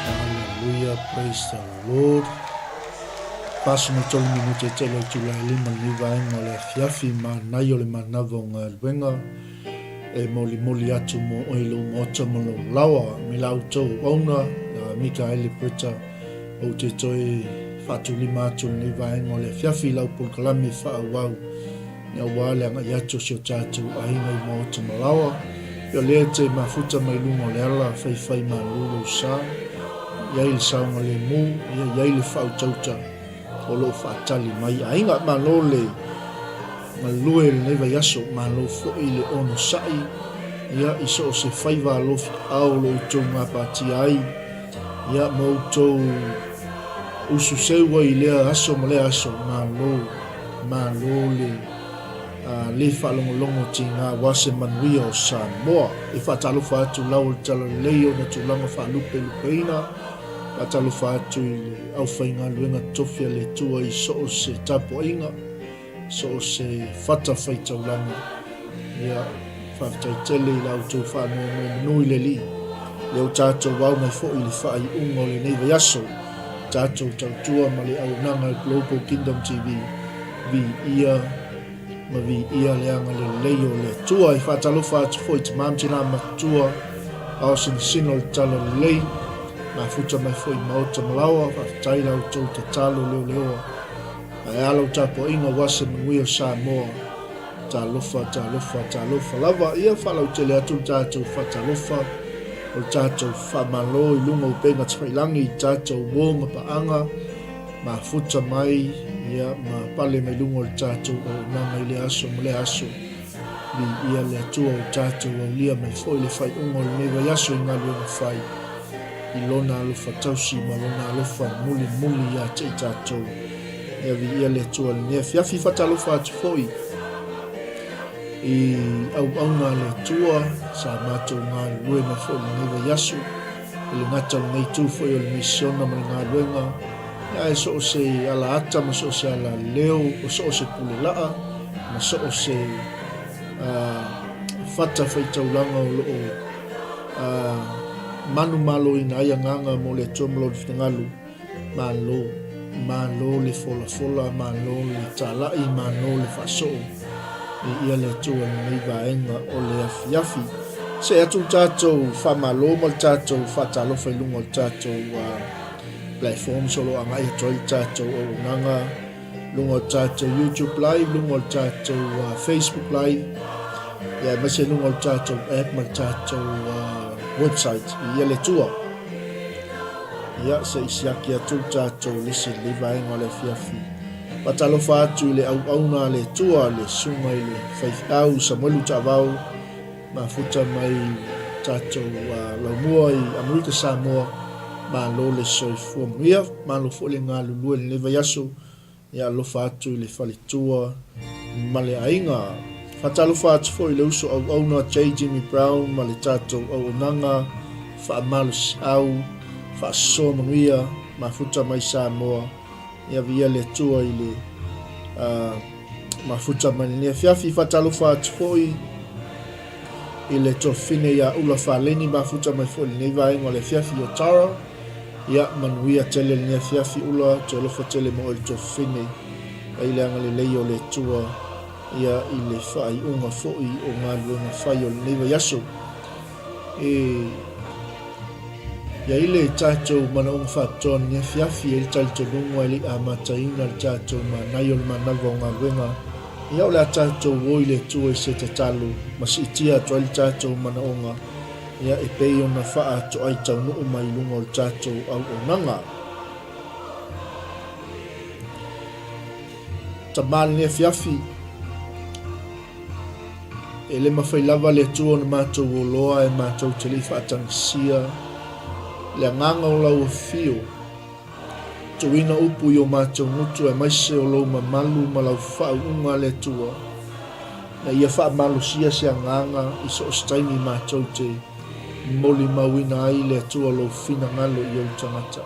Hallelujah, praise the Lord. 43 minute te le tula e lima ni vaenga o le afiafi mānai o le manava o galuega e molimoli atu mo oe lou maota ma lou lawa me la outou auauna Mikaele Brita ou te toe faatulima atu lenei vaega o le afiafi i lau polokalame faaauau aua le agai atu o si o tatou aiga i maota ma lawa. Ia o lea e te mafuta mai luga o le ala faifai malu lou sa, i ai le saogalemu, ia i ai le faautauta o lo o faatali mai aiga. Malo le galue i lenei vaiaso, malo foi le onosai, ia i so o se faiva alofi ao o lo outou gapatia ai, ia ma outou usu seu ai i lea aso ma lea aso, malo, malo le le faalogologo tiga aua se manuia o Samoa. E faatalofa atu lau o le Talalelei ona tulaga faalupelupeina, faatalofa atu i le aufaigaluega tofi a le Atua i so o se tapuaiga, so o se fatafaitaulaga. Ia, faafetai tele i la outou faanonomanu i le Alii, lea ua tatou ao mai foi i le faaiuga o lenei vaiaso, tatou tautua ma le auaunaga a le Global Kingdom TV, viia ma viia le agalelei o le Atua. E faatalofa atu foi i tama ma tina matutua, ao sinosino o le Talalelei, mafuta mai foi i maota ma laoa, faafetai la outou tatalo leoleoa. Ae a lau tapuaiga aua se manuia o Samoa. Talofa, talofa, talofa lava. Ia faalautele atu le tatou faatalofa o le tatou faamalo i luga o upega tafailagi i tatou uo ma paaga mafuta mai ia ma pale mai luga o le tatou auaunaga i lea aso ma lea aso. Viia le Atua ua tatou aulia mai foi le faaiuga o lenei vaiaso i galuega fai i Lona alofa tausi ma Lona alofa mulimuli ia te i tatou. Ia viia le Atua i lenei afiafi. Faatalofa atu foi i auauna a le Atua sa matou galulue mai foi i lenei vaiaso. E le gata o lenei itu foi o le misiona ma le galuega, ae so o se ala ata ma so o se ala leo, o so o se pule laa ma so o se fata faitaulaga o lo o manumaloina ai agaga mo le Atua ma Lona finagalo. Malo, malo le folafola, malo le talai, malo le faasoo. Viia le Atua i lenei vaega o le afiafi. See atu le tatou faamalo ma le tatou faatalofa i luga o le tatou platforms o lo o agai atu ai le tatou auaunaga, luga o le tatou YouTube live, luga o le tatou Facebook live, ia aemaise luga o le tatou app ma le tatou website. Viia le Atua. Ia, se i siaki atu le tatou lisi i lenei vaega o le afiafi. Faatalofa atu i le auauna a le Atua, le susuga i le faifeau Samuelu Taavao, mafuta mai tatou laumua i Amerika Samoa, malo le soifua manuia, malo foi le galulue i lenei vaiaso. Ia alofa atu i le faletua ma le aiga. Faatalofa atu foi i le uso auauna J. Jimmy Brown ma le tatou auaunaga faamalosiau, faasoa manuia, mafuta mai Samoa. Ia viia le Atua i le mafuta mai lenei afiafi. Faatalofa atu foi i le tuafafine ia Ula Faleni, mafuta mai foi i lenei vaega o le afiafi o Tara. Ia, manuia tele lenei afiafi Ula, te alofa tele mo oe le tuafafine, ai le agalelei o le Atua ia i le faaiuga foi o galuega fai o lenei vaiaso. E i ai le tatou manaoga faapitoa i lenei afiafi, e i ai le talitonuga e le i amataina le tatou manaia o le manava o galuega, ia o le a tatou o i le Atua i se tatalo ma siitia atu ai le tatou manaoga, ia e pei ona faaatoai taunuu mai i luga o le tatou auaunaga. Tama lenei afiafi, e le mafai lava le Atua ona matou oloa e matou te le i faatagisia le agaga o lau afio, tuuina upu i o matou gutu aemaise o lou mamalu ma lau faauuga le Atua, na ia faamalosia se agaga i so o se taimi matou te molimauina ai le Atua lou finagalo i ou tagata.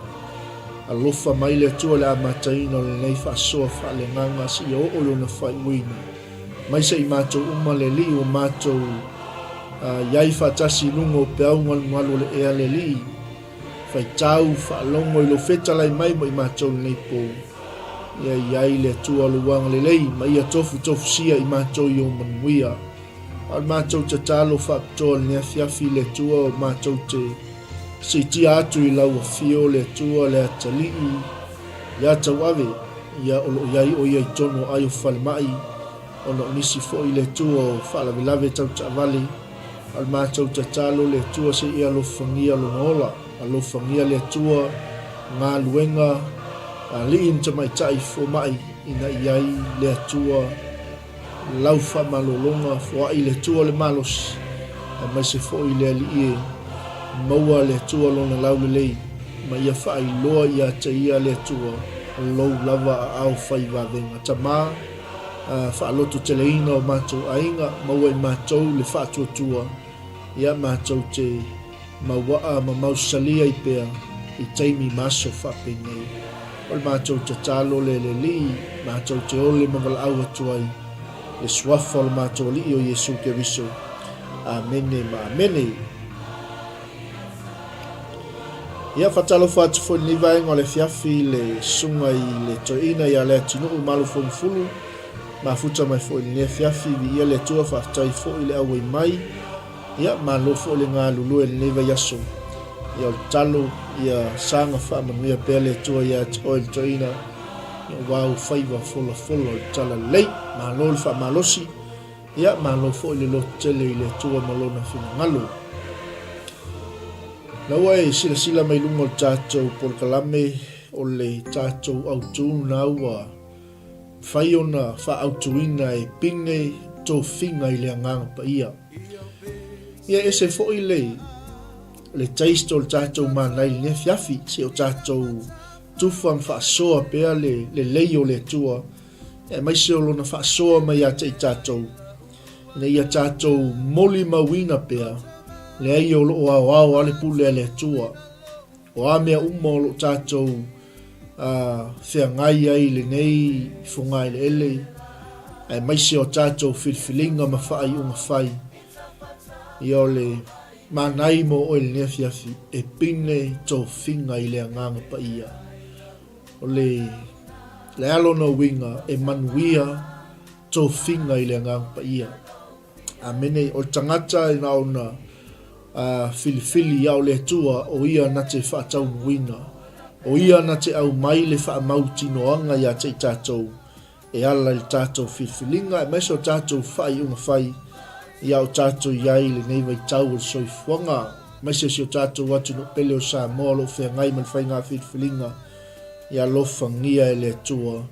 Alofa mai le Atua i le amataina o lenei faasoa faaleagaga seia oo i lona faaiuina. Mai se i matou uma le Alii ua matou i ai faatasi i luga o peau galugalu o le ea le Alii. Faitau, faalogo i lou fetalai mai mo i matou lenei po. Ia i ai le Atua lou agalelei ma ia tofutofusia i matou i ou manuia. A o le matou tatalo faapitoa i lenei afiafi le Atua o matou te siitia atu i lau afio le Atua le Atalii ia Tauave, ia o lo o i ai o ia i tonu o ai o falemai, ona o nisi foi le Atua o faalavelave tau taavale, a o le matou tatalo le Atua se i alofagia lona ola, alofagia le Atua galuega a alii ma tamaitai fomai ina i ai le Atua lau faamalologa, foai le Atua le malosi, aemaise foi le Alii e maua le Atua lona laulelei, ma ia faailoa ia te ia le Atua lou lava aao fai vavega. Tama, faalototeleina o matou aiga, maua i matou le faatuatua, ia matou te mauaa ma mausali ai pea i taimi ma aso faapenei. O le matou tatalo lea le Alii, matou te ole ma valaau atu ai le Suafa o le matou Alii o Iesu Keriso. Amene ma amene. Ia, faatalofa atu foi i lenei vaega o le afiafi i le susuga i le toeaina ia Leatinuu Malufoumufulu, mafuta mai foi i lenei afiafi, viia le Atua, faafetai foi le auai mai. Ia, malo foi le galulue i lenei vaiaso. Ia, o le talo, ia saga faamanuia pea le Atua ia te oe le toeaina, ia aua ou faiva folafola o le talalelei. Malo le faamalosi, ia, malo foi le lototele i le Atua ma Lona finagalo. La ua e silasila mai luga o le tatou polokalame o le tatou autu na ua mafai ona faaautuina e pine tofiga i le Agaga Paia. Ia ese foi le le taste o le tatou mana i lenei afiafi, se o tatou tufa ma faasoa pea le lelei o le Atua, aemaise o lona faasoa mai ia te i tatou, ina ia tatou molimauina pea, leai o lo o aoao lava le pule a le Atua. O a mea uma o lo o tatou feagai ai i lenei fogaeleele, aemaise o tatou filifiliga ma faaiuga fai, ia o le manai mo oe i lenei afiafi, e pine tofiga i le Agaga Paia. O le le a lona uiga e manuia tofiga i le Agaga Paia. Amene. O le tagata e na ona filifili ia o le Atua, o ia na te faataunuuina. O ia na te aumai le faamautinoaga ia te i tatou e ala i le tatou filifiliga aemaise o tatou faaiuga fai ia o tatou i ai i lenei vaitau o le soifuaga, aemaise o si o tatou atunuu pele o Samoa o lo o feagai ma le faiga filifiliga. Ia alofagia e le Atua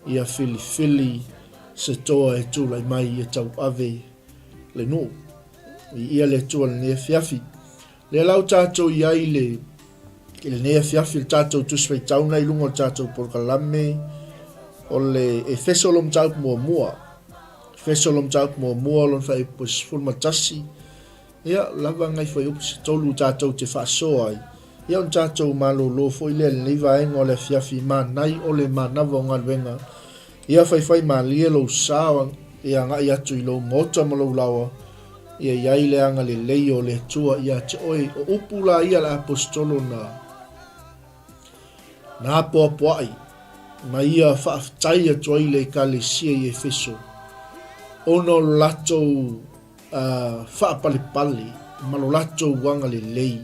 ia filifili se toa e tulai mai e tauave le nuu. Viia le Atua i lenei afiafi. Lea la ua tatou i ai i le i lenei afiafi le tatou Tusi Faitauna i luga o le tatou polokalame o le Efeso lo mataupu muamua. Efeso lo mataupu muamua lona fuaiupu 11. Ia, lava nai fuaiupu se tolu tatou te faasoa ai. Ia ona tatou malolo foi lea i lenei vaega o le afiafi manai o le manava o galuega. Ia faifai malie lou sa e agai atu i lou maota ma lou laoa, ia i ai le agalelei o le Atua ia te oe. O upu la ia a le Aposetolo na na apoapoai ma ia faafetai atu ai i le Ekalesia i Efeso ona o lo latou faapalepale ma lo latou agalelei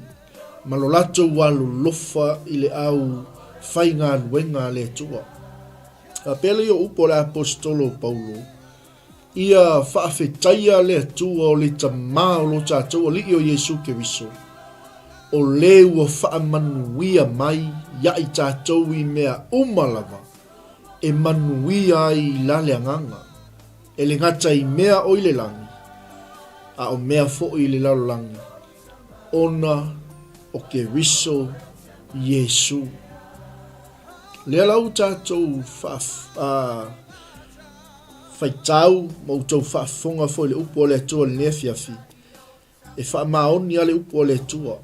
ma lo latou alolofa i le au faigaluega a le Atua. Faapea lea o upu a le Aposetolo o Paulo, Ia faafetaia le Atua o le Tama o lo tatou Alii o Iesu Keriso, o le ua faamanuia mai ia i tatou i mea uma lava e manuia ai la le agaga, e le gata i mea o i le lagi, a o mea foi i le lalolagi, ona o Keriso Iesu. Lea la ua tatou faitau ma outou faafofoga foi i le upu a le Atua i lenei afiafi, e faamaoni lava le upu a le Atua,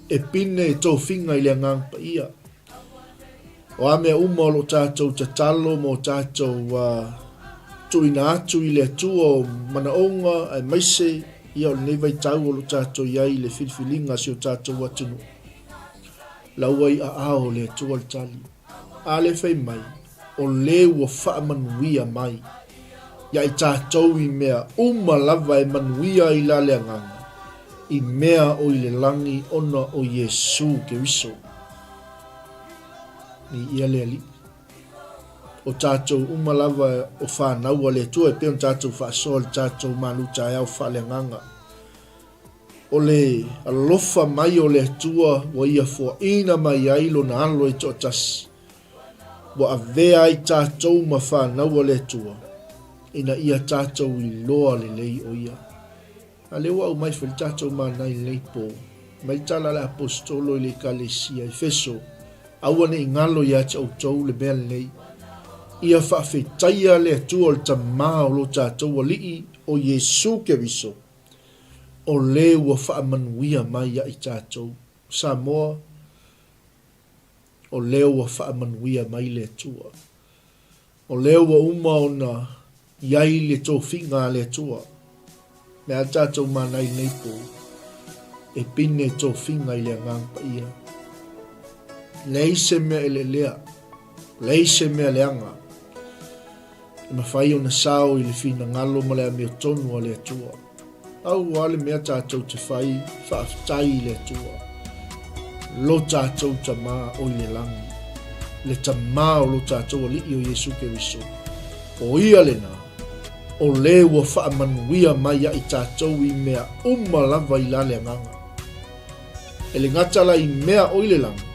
e pine tofiga i le Agaga Paia. O a mea uma o lo o tatou tatalo ma o tatou tuuina atu i le Atua o manaoga aemaise ia o lenei vaitau o lo o tatou i ai i le filifiliga a si o tatou atunuu. La ua i aao o le Atua le tali. A le fai mai, o le ua faamanuia mai ia i tatou i mea uma lava e manuia ai la le agaga, i mea o i le lagi ona o Iesu Keriso. Viia le Alii. O tatou uma lava o fanau a le Atua e pei ona tatou faasoa i le tatou malu taeao faaleagaga. O le alofa mai o le Atua ua ia foaina mai ai Lona Alo e toatasi, ua avea ai tatou ma fanau a le Atua, ina ia tatou iloa lelei o Ia. A lea ua aumai foi le tatou mana i lenei po, mai le tala a le Aposetolo i le Ekalesia Efeso, Aua ne i galo ia te outou le mea lenei, ia faafetaia le Atua o le Tama o lo tatou Alii o Iesu Keriso, o le ua faamanuia mai ia i tatou. Samoa, o lea ua faamanuia mai le Atua. O lea ua uma ona i ai le tofiga a le Atua. Me a tatou mana i lenei po, e pine tofiga i le Agaga Paia. Leai se mea eleelea, leai se mea leaga, e mafai ona sao i le finagalo ma le amiotonu a le Atua. Pau lava le mea tatou te fai, faafetai i le Atua, lo tatou Tama o i le lagi, le Tama o lo tatou Alii o Iesu Keriso. O ia lena, o le ua faamanuia mai ia i tatou i mea uma lava i la le agaga. E le gata la i mea o i le lagi,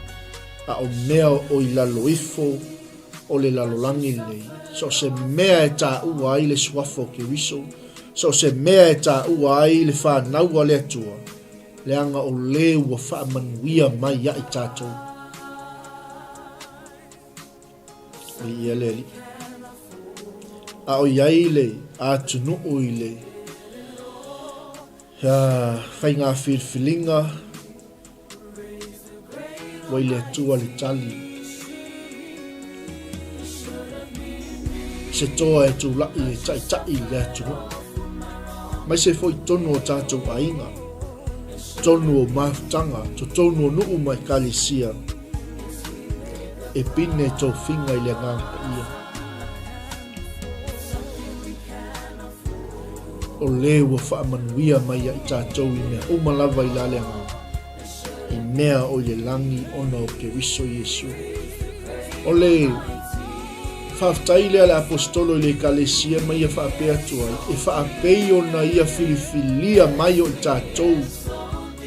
a o mea o i lalo ifo o le lalolagi lenei, so o se mea e taua ai le suafa o Keriso, so o se mea e taua ai le fanau a le Atua, leaga o le ua faamanuia mai ia i tatou. Viia le Alii. A o i ai le atunuu i le faiga filifiliga. Ua i le Atua le tali. Se toa e tula'i e taita'i i le atunuu. Maise foi totonu o tatou aiga, totonu o mafutaga, totonu o nuu ma ekalesia, e pine tofiga i le Agaga Paia. O le ua faamanuia mai ia i tatou i mea uma lava i la le Agaga. I mea o i le lagi ona o Keriso Iesu. O le faafetai lea a le Aposetolo i le Ekalesia ma ia faapea atu ai, e faapei ona ia filifilia mai o i tatou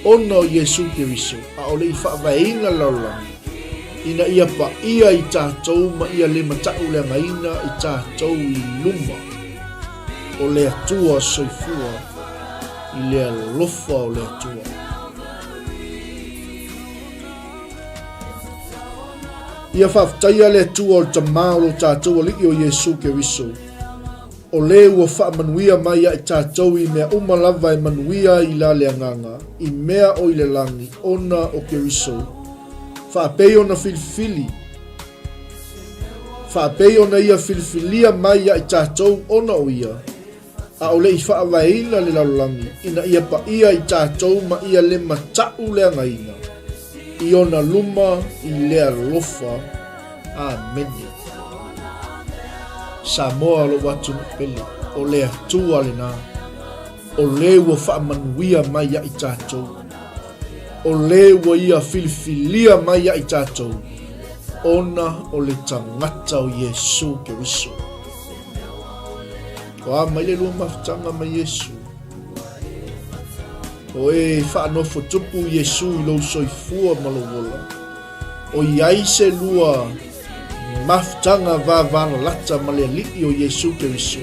ona o Iesu Keriso, ʻaʻole i faavaeina le lalolagi, ina ia paia i tatou ma ia le matauleagaina i tatou i luma o le Atua soifua. I le alofa o le Atua. Ia faafetaia le Atua o le Tama o lo tatou Alii o Iesu Keriso, o le ua faamanuia mai ia i tatou i mea uma lava e manuia ai i la le agaga, i mea o i le lagi, ona o Keriso, faapei ona filifili, faapei ona ia filifilia mai ia i tatou ona o ia, ʻaʻole i faavaeina le lalolagi ina ia paia i tatou ma ia le mataʻuleagaina i ona luma i le alofa. Amene. Samoa lou atunuu pele, o le Atua lena, o le ua faamanuia mai ia i tatou. O le ua ia filifilia mai ia i tatou, ona o le tagata o Iesu Keriso. O a mai le lua mafutaga ma Iesu? O e faanofo tupu Iesu i lou soifua ma lou ola. O i ai se lua mafutaga vavalalata ma le Alii o Iesu Keriso.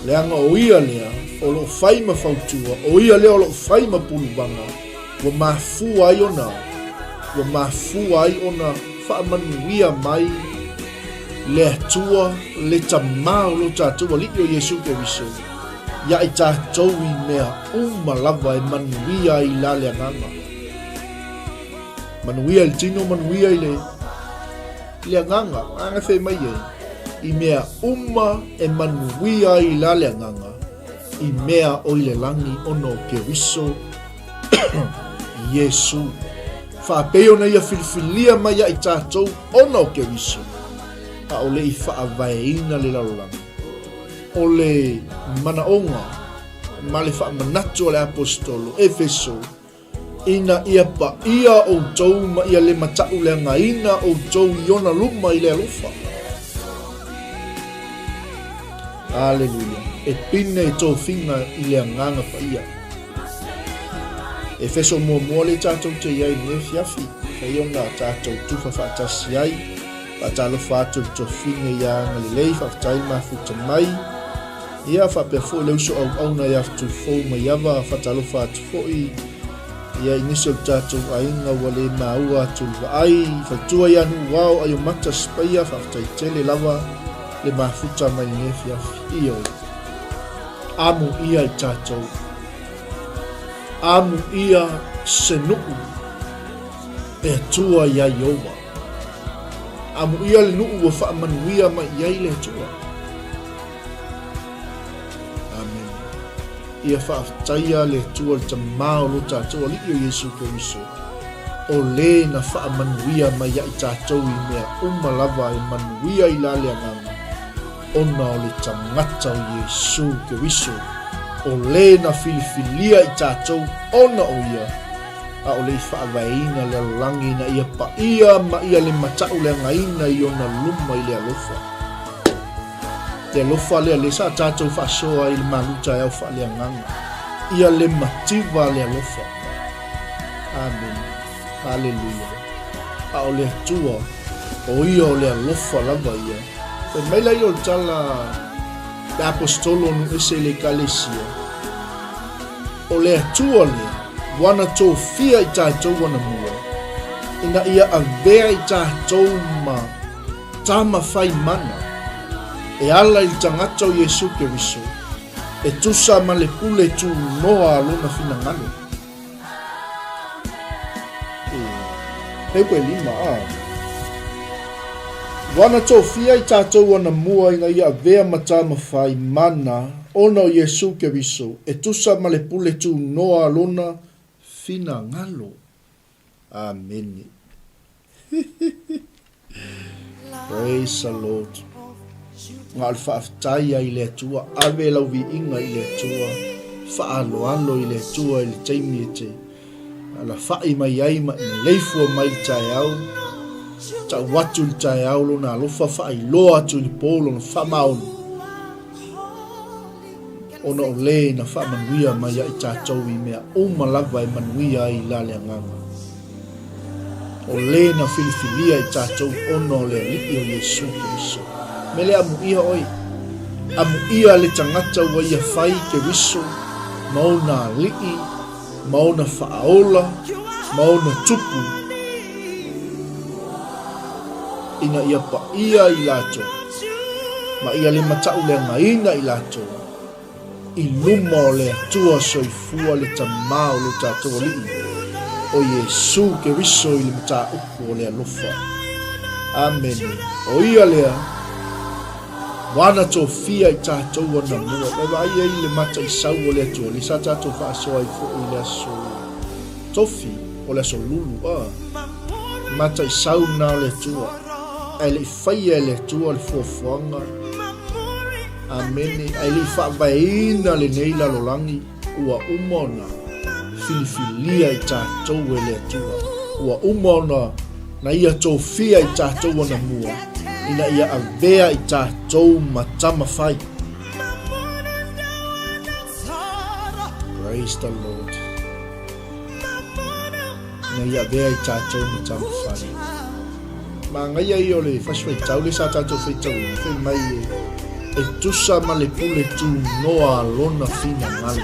Leaga o ia lea o lo o fai ma fautua, o ia lea o lo o fai ma puluvaga, ua mafua ai ona, ua mafua ai ona faamanuia mai le Atua, le Tama o lo tatou Alii o Iesu Keriso, ia i tatou i mea uma lava e manuia ai la le agaga. Manuia i le tino, manuia i le, i le agaga, aga fai mai ai, i mea uma e manuia ai la le agaga, i mea o i le lagi ona o Keriso Iesu. Faapei ona ia filifilia mai ia i tatou ona o Keriso, ʻaʻole i faavaeina le lalolagi. O le manaoga ma le faamanatu a le Aposetolo, Efeso, ina ia paia outou ma ia le mataʻuleagaina outou i ona luma i le alofa. Aleluia. E pine i tofiga i le agaga paia. Efeso muamua lea tatou te i ai i lenei afiafi, fai ona tatou tufa faatasi ai, faatalofa atu i le tofiga ia Agalelei, faafetai le mafuta mai. Ia faapea foi le uso auauna ia Fetufou Maiava, faatalofa atu foi ia i nisi o le tatou aiga ua le maua atu le vaai, faletua ia Nuuao, Aiomata, Sipaia, faafetai tele lava le mafuta mai lenei afiafi. Ioe. Amu ia i tatou. Amu ia se nuu e Atua ia Iowa. Amu ia le nuu ua faamanuia mai i ai le Atua. Amene. Ia faafetaia le Atua le Tama o lo tatou Alii o Iesu Keriso, o le na faamanuia mai ia i tatou i mea uma lava e manuia i la le agaga, ona o le tagata o Iesu Keriso, o le na filifilia i tatou ona o ia, ʻaʻole i faavaeina le lalolagi ina ia paia ma ia le mataʻuleagaina i ona luma i le alofa. Le alofa lea, lea sa tatou faasoa ai i le malu taeao faaleagaga. Ia le mativa le alofa. Amene. Haleluia. A o le Atua, o ia o le alofa lava ia. Fai mai la ia o le tala le aposetolo o nuu ese i le Ekalesia, o le Atua lea, ua na tofia i tatou anamua, ina ia avea i tatou ma Tama whai mana, e ala i le tagata o Iesu Keriso, e tusa ma le pule tūnoa a lona finagalo. E. Fuaiupu 5, a. Ua na tofia i tatou anamua ina ia avea ma tamafai mana ona o Iesu Keriso e tusa ma le pule tunoa a lona finagalo. Amene. Praise the Lord. Na o le faafetai ai i le Atua, ave lau viiga i le Atua, faaloalo i le Atua i le taimi e te alafai mai ai ma e maleifua mai i le taeao, tau atu i le taeao lona alofa, faailoa atu i le po lona faamaoni, ona o le na faamanuia mai ia i tatou i mea uma lava e manuia ai la le agaga. O le na filifilia i tatou ona o le Alii o Iesu Keriso. Me le amuia oe. Amuia le tagata ua ia fai Keriso ma ona Alii, ma ona Faaola, ma ona Tupu, ina ia paia i latou, ma ia le matauleagaina i latou. I luma o le Atua Soifua le Tama o lo tatou Alii, o Iesu Keriso i le mataupu o le alofa. Amene. O Ia lea, ua ana tofia i tatou anamua. Ua vaai ai le mataisau o le Atua, lea sa tatou faasoa ai foi i le aso tofi, o le aso lulu, a. Mataisau lena o le Atua, ae le i faia e le Atua le fuafuaga. Amene. Ae le i faavaeina lenei lalolagi, ua uma ona filifilia i tatou e le Atua. Ua uma ona na Ia tofia i tatou anamua, ina ia avea i tatou ma tama fai. Praise the Lord. Ina ia avea i tatou ma tama fai. Manaia ia o le fasi faitau lea sa tatou faitauina, fai mai e, e tusa ma le pule tunoa a lona finagalo.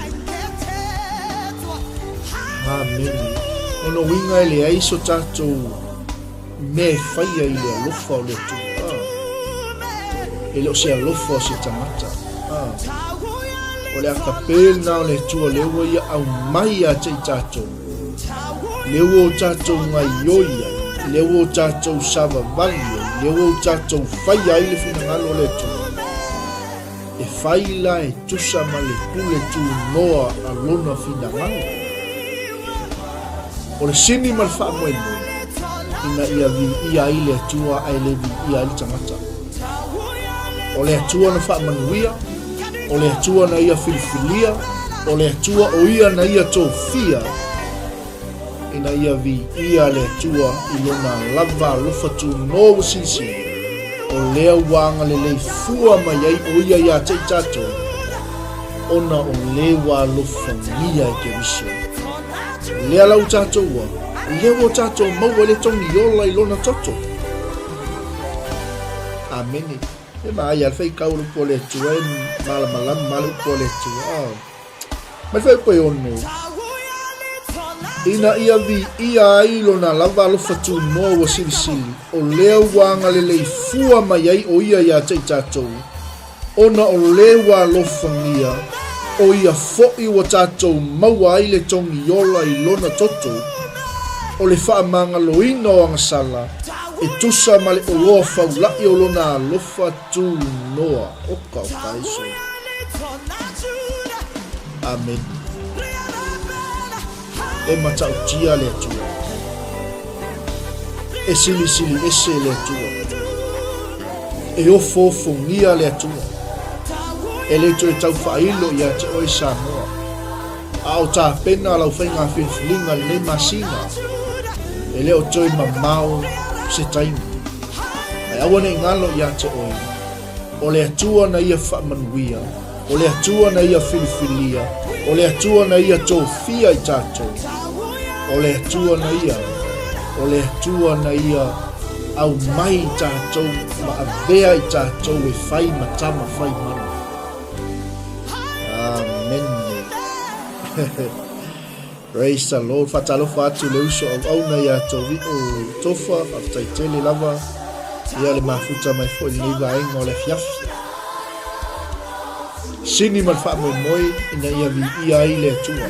Amene. O lona uiga e leai so tatou mea e faia i le alofa o le Atua. Ah. E le o se alofa o se tagata. Ah. O le akape lena o le Atua lea ua ia aumai ia te i tatou. Lea ua o tatou gaioi ai, lea ua o tatou savavali ai, lea ua o tatou faia ai le finagalo o le Atua. E fai la e tusa ma le pule tunoa a lona finagalo. O le sini ma le faamoemoe, ina ia viia ai le Atua ae le viia ai le tagata. O le Atua na faamanuia, o le Atua na ia filifilia, o le Atua o ia na ia tofia, ina ia viia le Atua i lona lava alofa tunoa ua silisili, o lea ua agalelei fua mai ai o ia iā te i tatou, ona o le ua alofagia e Keriso. O lea la ua tatou ua, lea ua tatou maua i le togi ola i lona toto. Amene. E maia le faitau o le upu a le Atua, e malamalama ma le upu a le Atua. Oh. Mai le fuaiupu e ono, ina ia viia ai lona lava alofa tunoa ua silisili, o lea ua agalelei fua mai ai o ia iā te i tatou, ona o le ua alofagia, o ia foʻi ua tatou maua ai le togi ola i lona toto, o le faamagaloina o agasala, e tusa ma le oloa faulaʻi o lona alofa tunoa. Oka oka ai solo. Amene. E matautia le Atua. E silisili ese le Atua. E ofoofogia le Atua. E le toe tau faailo ia te oe Samoa. A o tapena lau faiga filifiliga i lenei masina, e le o toe mamao se taimi. Ae aua ne i galo ia te oe, o le Atua na ia faamanuia, o le Atua na ia filifilia, o le Atua na ia tofia i tatou, o le Atua na ia, o le Atua na ia aumai i tatou ma avea i tatou e fai ma tama fai mana. Amene. Praise the Lord. Faatalofa atu le uso auauna ia Tovio Tofa, faafetai tele lava ia le mafuta mai foi lenei vaega o le afiafi. Sini ma le faamoemoe ina ia viia ai le Atua,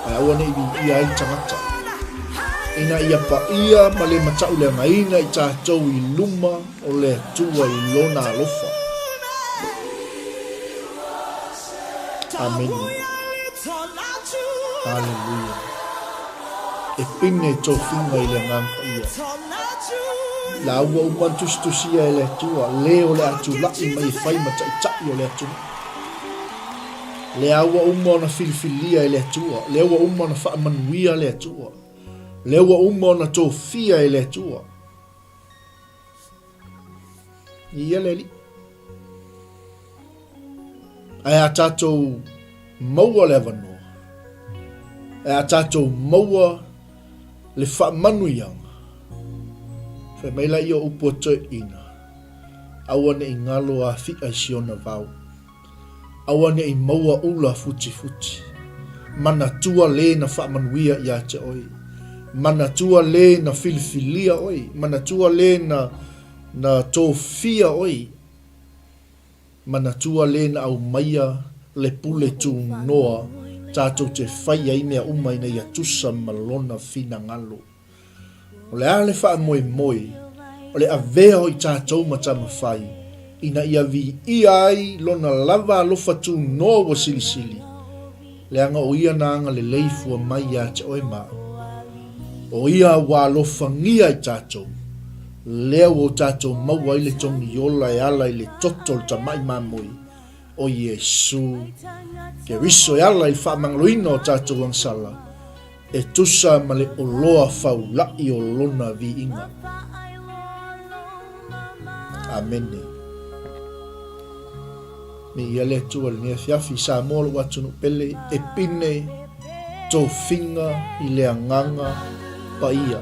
ae aua ne i viia ai le tagata. Ina ia paia ma le matauleagaina i tatou i luma o le Atua i Lona alofa. Amene. Aleluia. E pine tofiga i le Agaga Paia. La ua uma ona tusitusia e le Atua, le o le a tulai mai e fai ma taitai o le atunuu. Lea ua uma ona filifilia e le Atua, lea ua uma ona faamanuia le Atua, lea ua uma ona tofia e le Atua. Ia le Alii. Ae a tatou maua le avanoa, ae a tatou maua le faamanuiaga, fai mai laia o upu a toeaiina, aua ne i galo afi'a i siona vao. Aua ne i maua ula futifuti. Manatua le na faamanuia ia te oe. Manatua le na filifilia oe. Manatua le na na tofia oe. Manatua le na aumaia le pule tunoa tatou te fai ai mea uma ina ia tusa ma lona finagalo. O le a le faamoemoe o le avea o i tatou ma Tamafai ina ia viia ai lona lava alofa tunoa ua silisili, leaga o ia na agalelei fua mai ia te oe ma au. O ia ua alofagia i tatou, lea ua o tatou maua ai le togi ola e ala i le toto o le tamai mamoe o Iesu Keriso e ala i le faamagaloina o tatou agasala, E tusa ma le oloa faulaʻi o lona viiga. Amene. Viia le Atua i lenei afiafi. Samoa lou atunuu pele, e pine tofiga i le agaga paia.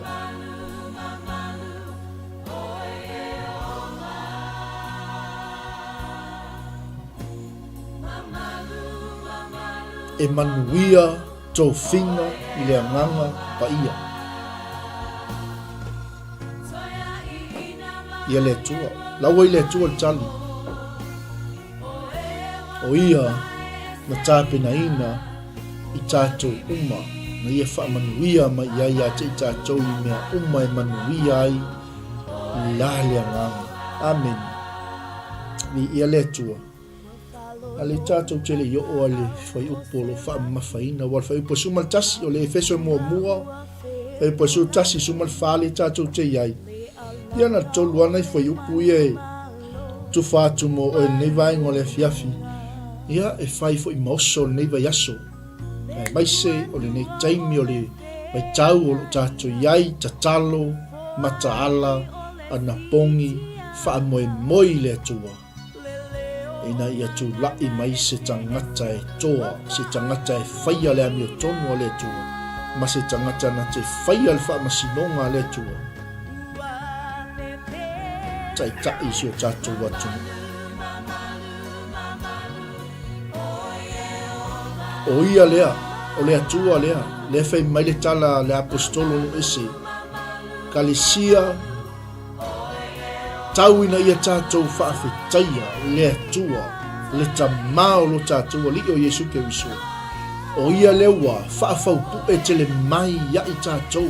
E manuia Tofiga i le Agaga Paia. Ia le Atua. Laua i le Atua le tali. O ia na tapenaina i tatou uma, na ia faamanuia mai i ai ia te i tatou i mea uma e manuia ai la le Agaga. Amene. Viia le Atua. A le tatou te le i oo a le fuaiupu o lo o faamamafaina, aua o le fuaiupu e 11, o le Efeso e muamua, fuaiupu e 11, 14 lea tatou te i ai. Ia na tolu lava nai fuaiupu ia e tufa atu mo oe i lenei vaega o le afiafi, ia e fai foi ma oso o lenei vaiaso, aemaise o lenei taimi o le vaitau o lo o tatou i ai, tatalo, mataala, anapogi, faamoemoe i le Atua. Ina ia tulai mai se tagata e toa, se tagata e faia le amiotonu a le Atua, ma se tagata na te faia le faamasinoga a le Atua, taitai i si o tatou atunuu. O ia lea, o le Atua lea, lea fai mai le tala a le Aposetolo o lo ese, Kalesia, Tau ina ia tatou faafetaia le Atua, le Tama o lo tatou Alii o Iesu Keriso, o Ia lea ua faafaupue tele mai ia i tatou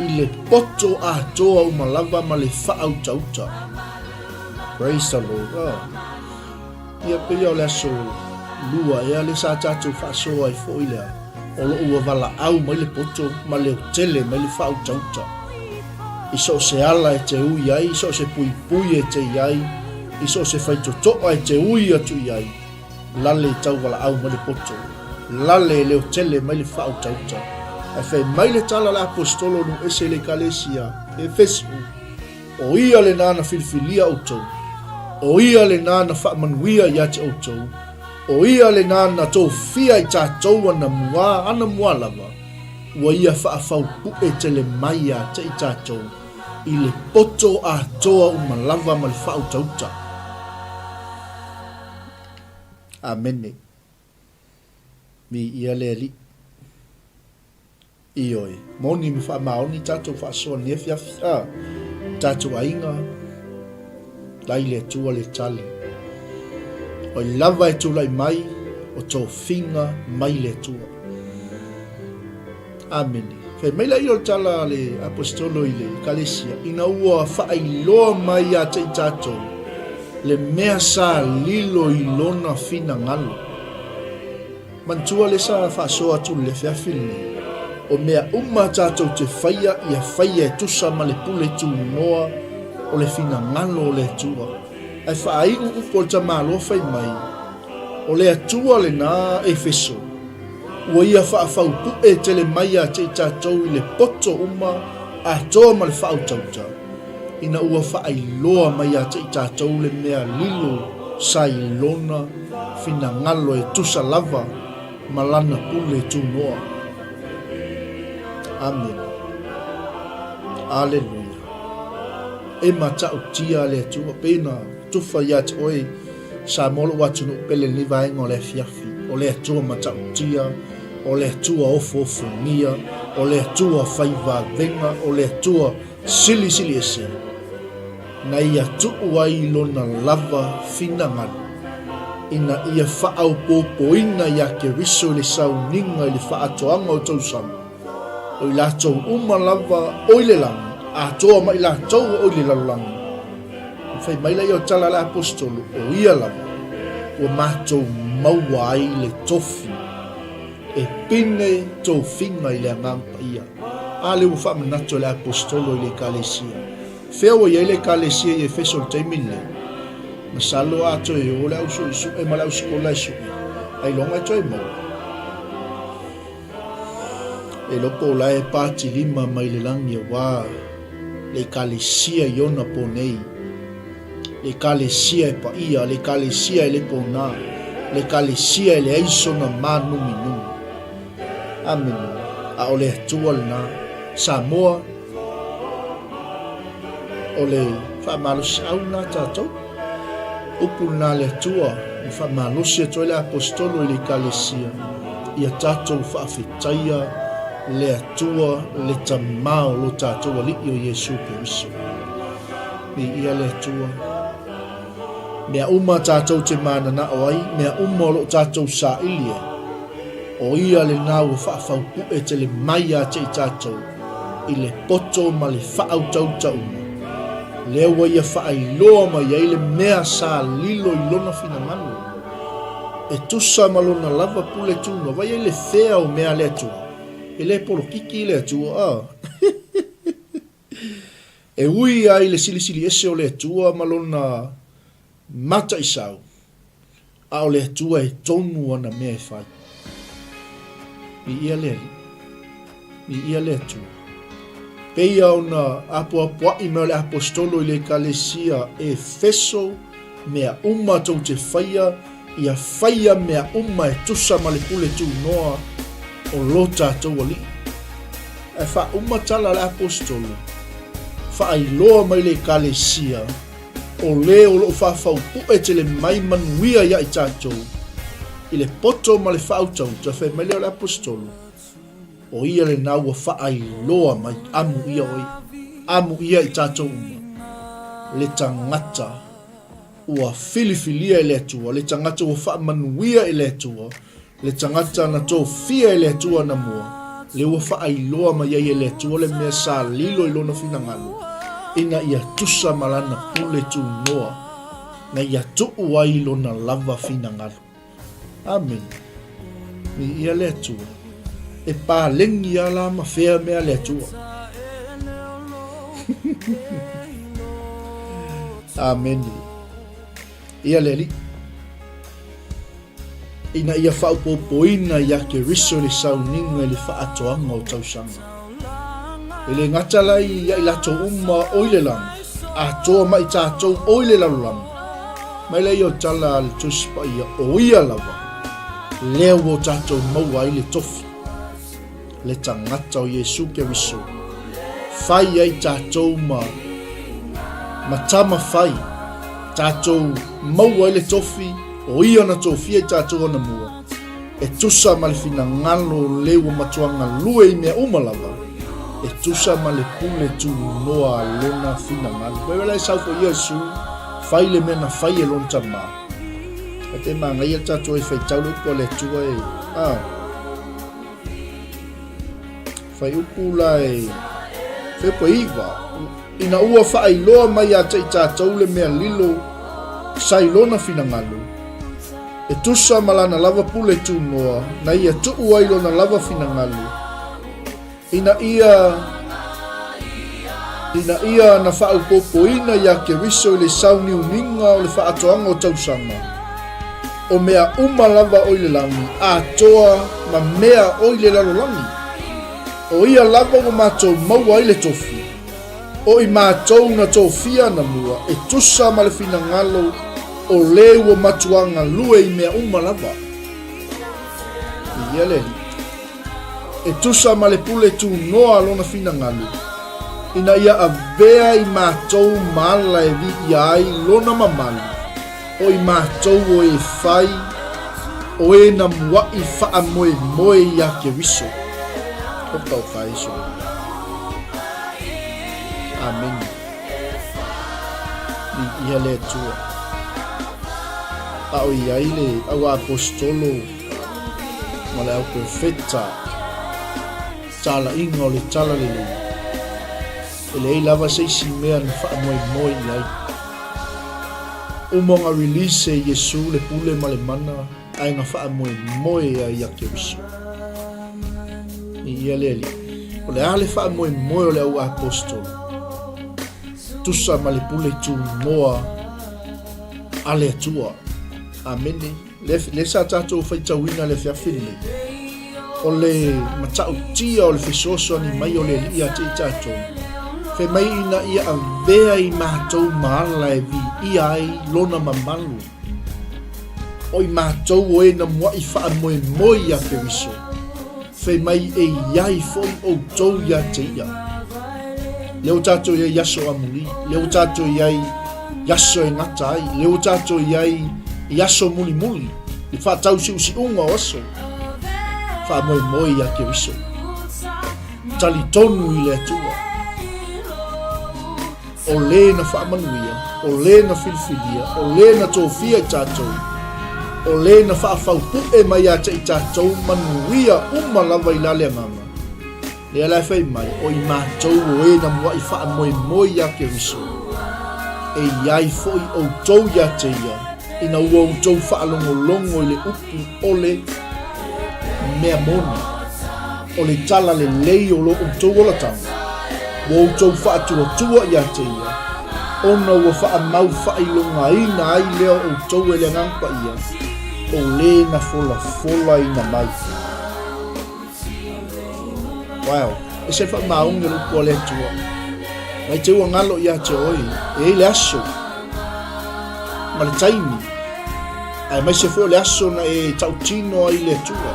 i le poto atoa uma lava ma le faautauta. Praise the Lord. Oh. Ia pei o le aso lua ea lea sa tatou faasoa ai foi lea, o lo o ua valaau mai le poto ma leotele mai le faautauta. I so o se ala e te ui ai, i so o se puipui e te i ai, i so o se faitotoa e te ui atu i ai, lale i tau valaau mai le poto, lale e leotele mai le faautauta. Ae fai mai le tala a le Aposetolo o nuu ese i le Ekalesia, Efeso, O ia lena na filifilia outou, o ia lena na faamanuia ia te outou, o ia lena na tofia i tatou ana mua ana mua lava, ua ia faafaupue tele mai ia te i tatou i le poto atoa uma lava ma le faautauta. Amene. Viia le Alii. Ioe, moni ma faamaoni tatou faasoa nei afiafi, a, tatou aiga, la i le Atua le tali. Oi lava e tulai mai, o tofiga mai le Atua. Amene. Fai mai laia o le tala a le Aposetolo i le Ekalesia, ina ua faailoa mai ia te i tatou le mea sa lilo i lona finagalo. Manatua le sa faasoa atu i le afiafi lenei, o mea uma tatou te faia ia faia e tusa ma le pule tunoa o le finagalo o le Atua. Ae faaiu upu a le tamaloa fai mai, O le Atua lena, Efeso, ua ia faafaupu'e tele mai ia te i tatou i le poto uma atoa ma le faautauta, ina ua faailoa mai ia te i tatou le mea lilo sa i lona finagalo e tusa lava ma lana pule tunoa. Amene. Aleluia. E matautia le Atua, pei ona tufa ia te oe Samoa lou atunuu pele lenei vaega o le afiafi, o le Atua matautia, o le Atua ofoofogia, o le Atua fai vavega, o le Atua silisili ese, na ia tuu ai lona lava finagalo ina ia faaopoopoina iā Keriso i le sauniga i le faaatoaga o tausaga. O i latou uma lava o i le lagi, atoa ma i latou o i le lalolagi. Na fai mai laia o tala a le Aposetolo, o ia lava ua matou maua ai le tofi e pine tofiga i le Agaga Paia. A lea ua faamanatu e le Aposetolo i le Ekalesia. Fea ua i ai le Ekalesia i Efeso i le taimi lenei? Masalo a toe o le au suesue ma le au sikola e sue, ailoga e toe maua. E iloa po o la e patilima mai le lagi aua le Ekalesia i ona po nei, le Ekalesia e paia, le Ekalesia e le pona, le Ekalesia e leai sona mānuminumi. Amene. A o le Atua lena. Samoa, O le faamalosiau lena tatou. Upu lena a le Atua na faamalosi atu ai le Aposetolo i le Ekalesia, ia tatou faafetaia le Atua le Tama o lo tatou Alii o Iesu Keriso. Viia le Atua. Mea uma tatou te mananao ai, mea uma o lo o tatou saili ai, o Ia lena ua faafaupu'e tele mai ia te i tatou i le poto ma le faautauta uma, lea ua Ia faailoa mai ai le mea sa lilo i Lona finagalo, e tusa ma Lona lava pule tunoa. Vai ai le fea o mea a le Atua? E le polokiki le Atua, a. E ui ai le silisili ese o le Atua ma Lona mataisau, a o le Atua e tonu ana mea e fai. Viia le Alii. Viia le Atua. Peia ona apoapoaʻi mai o le Aposetolo i le Ekalesia Efeso, mea uma tou te faia, ia faia mea uma e tusa ma le pule tunoa o lo tatou Alii. Ae faauma tala a le Aposetolo, faailoa mai le Ekalesia, O le o lo o faafaupu'e tele mai manuia ia i tatou i le poto ma le faautauta, fai mai lea o le Aposetolo, o ia lena ua faailoa mai, amu ia oe, amu ia i tatou uma, le tagata ua filifilia e le Atua, le tagata ua faamanuia e le Atua, Le tagata na tofia e le Atua anamua, lea ua faailoa mai ai e le Atua le mea sa lilo i lona finagalo, ina ia tusa ma lana pule tunoa, na ia tuu ai lona lava finagalo. Amene. Viia le Atua. E paleni a la ma fea mea le Atua. Amene. Ia le Alii. Ina ia faaopoopoina iā Keriso le sauniga i le faatoaga o tausaga. E le gata la ia i latou uma o i le lagi, atoa ma i tatou o i le lalolagi. Mai lea o tala a le Tusi Paia, o ia lava lea ua o tatou maua ai le tofi, le tagata o Iesu Keriso, fai ai tatou ma ma tama fai, tatou maua ai le tofi, o ia na tofia i tatou anamua, e tusa ma le finagalo o le ua matua galue i mea uma lava, e tusa ma le pule tunoa a lona finagalo. Wai wala e sau fo Iesu, fai le mea na fai e lona tama. A te manaia tatou e faitau le upu a le Atua e, a. Fuaiupu la e fuaiupu e 9, Ina ua faailoa mai ia te i tatou le mea lilo sa i lona finagalo, e tusa ma lana lava pule tunoa na ia tuu ai lona lava finagalo, ina ia ina ia na faaopoopoina iā Keriso i le sauniuniga o le faatoaga o tausaga, o mea uma lava o i le lagi atoa ma mea o i le lalolagi. O ia lava ua matou maua ai le tofi, o i matou na tofia anamua e tusa ma le finagalo o le ua matua galue i mea uma lava. Viia le Alii. E tusa ma le pule tunoa a lona finagalo, ina ia avea i matou ma ala e viia ai lona mamalu, o i matou o e fai, o e na muaʻi faamoemoe iā Keriso. Oka o ka Iesu. Amene. Viia le Atua. A o i ai le au aposetolo ma le au perofeta, talaiga o le tala lelei, e leai lava se isi mea na faamoemoe i ai. Uma ona release e Iesu le pule ma le mana ae na faamoemoe ai ia Keriso. Viia le Alii. O le a le faamoemoe o le au aposetolo? Tusa ma le pule tunoa a le Atua. Amene. Le, le sa tatou faitauina le afiafi lenei, o le matautia o le fesoasoani mai o le Alii ia te i tatou, fai mai ina ia avea i matou ma ala e viia ai lona mamalu, o i matou o e na muaʻi faamoemoe iā Keriso, Fai mai e i ai foi outou ia te ia. Lea ua tatou i ai i aso amuli, lea ua tatou i ai i aso e gata ai, lea ua tatou i ai i aso mulimuli, i faatausiusiuga o aso. Faamoemoe ia Keriso. Talitonu i le Atua. O lē na faamanuia, o lē na filifilia, o lē na tofia i tatou, o lē na faafaupu'e mai ia te i tatou manuia uma lava i la le agaga. Lea la e fai mai, o i matou o e na muaʻi faamoemoe iā Keriso, e i ai foi outou ia te ia, ina ua outou faalogologo i le upu o le mea moni, o le tala lelei o lo outou olataga, ua outou faatuatua ia te ia, ona ua faamau faailogaina ai lea o outou e le Agaga Paia, o le na folafolaina mai. Wow, ese le faamaoni o le upu a le Atua. Mai te ua galo ia te oe, e i le aso ma le taimi, aemaise foi o le aso na e tautino ai le Atua.